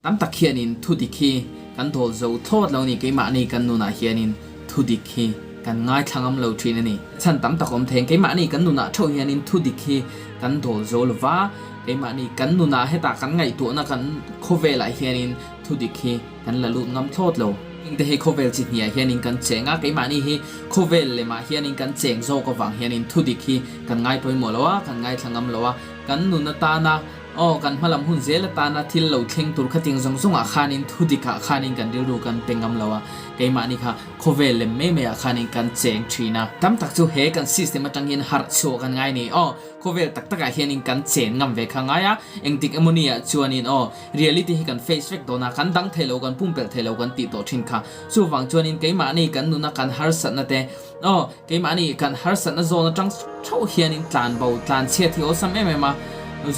Tam tak hianin thudik hi kan dawl zo thlawt lo ni, keimahni kan nunah hianin thudik hi kan ngaithla ngam lo thin a ni. Chhan tam tak awm thei, keimahni kan nunah theuh hianin thudik hi kan dawl zo lo va, keimahni kan nunah hetah kan ngaihtuahna kan khawvelah hianin thudik hi kan la lut ngam thlawt lo. Hengte hi khawvel chi hniah hianin kan cheng a, keimahni hi khawvel lemah hianin kan cheng zawk avang hianin thudik hi kan ngai pawimawh lo a, kan ngaithla ngam lo a, kan nun atana Aw, kan hmalam hun zel atana thil lo thleng tur khating zawng zawngah khanin thudikah khanin kan rilru kan pe ngam lo a, keimahni kha khawvel lem mai maiah khanin kan cheng thin a. Tam tak chu he kan system atang hian harh chhuah kan ngai ni. Aw, khawvel tak takah hianin kan chen ngam ve kha ngai a, engtik emaw ni ah chuanin aw, reality hi kan face vek dawn a, kan dang thei lo, kan pumpelh thei lo kan tih tawh thin kha. Chuvang chuanin keimahni kan nuna kan harsatna te, aw, Keimahni kan harsatna zawn atang theuh hianin tlan bo, tlan chhiat hi awlsam em em a,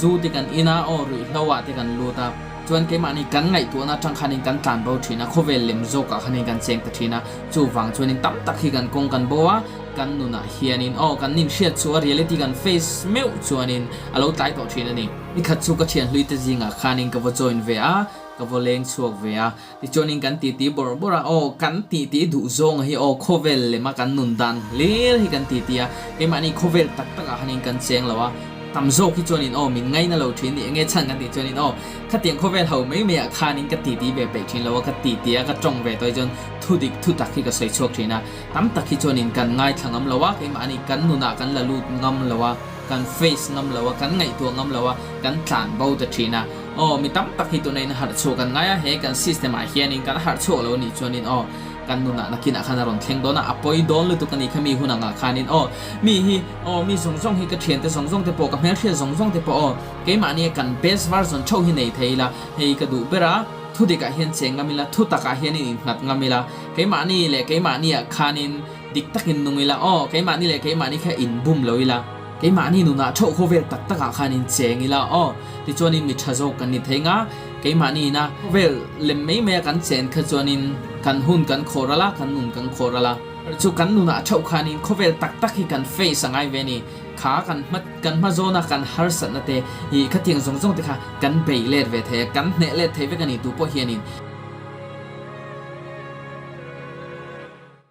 zu te kan in a, aw ruihhlo ah te kan lut a, chuan keimahni kan ngaihtuahna atang khanin kan tlan bo thin a, khawvel lem zawkah khanin kan cheng ta thin a, chuvang chuanin tam tak hi kan kawng kan bo a, kan nunah hianin aw kan inhriat chu a reality kan face meuh chuanin a lo tlai tawh thin a ni. Nikhat chu ka thianhlui te zingah khanin ka va join ve a, ka va leng chhuak ve a, Tichuanin kan titi bawrh bawrh a, aw kan titi duh zawnga hi aw khawvel lema kan nun dan hlir hi kan titi a, keimahni khawvel tak takah khanin kan cheng lo a, tam zawk hi chuanin aw min ngaina lo thin ni, enge chhan kan tih chuanin aw khatiang khawvel ho mai maiah khanin ka titi ve peih thin lo a, ka titi a ka tawng ve tawh hi chuan thudik thutak hi ka sawi chhuak thin a, tam tak hi chuanin kan ngaithla ngam lo a, keimahni kan nunah kan la lut ngam lo a, kan face ngam lo a, kan ngaihtuah ngam lo a, kan tlan bo ta thin a. Aw, mi tam tak hi tunah in harh chhuah kan ngai a, he kan system ah hianin kan harh chhuak lo anih chuanin aw, kan nunah nakinah khan a rawn thleng dawn a, a pawi dawn lutuk anih kha mi hun angah khanin aw, mi hi aw, mi zawng zawng hi ka thiante zawng zawng te pawh, ka hmelhriat zawng zawng te pawh aw, keimahnia kan best version theuh hi nei thei ila, hei ka duh ber a, thu dikah hian cheng ngam ila, thu takah hianin innghat ngam ila, keimahni leh keimahniah khanin dik takin nung ila aw, keimahni leh keimahni kha inbum lo ila. Keimahni nunah theuh khawvel tak takah khan in cheng ila aw, tichuanin mi tha zawk kan ni thei nga, keimahni ina khawvel lem mai maia kan chen kha chuanin kan hun kan khawh ral a, kan nun kan khawh ral a. Chu kan nunah theuh khanin khawvel tak tak hi kan face a ngai ve a ni, kha kan hma kan hma zawna kan harsatna te hi khatiang zawng zawng te kha kan bei let ve thei a, kan hneh let thei vek a ni tu pawh hianin.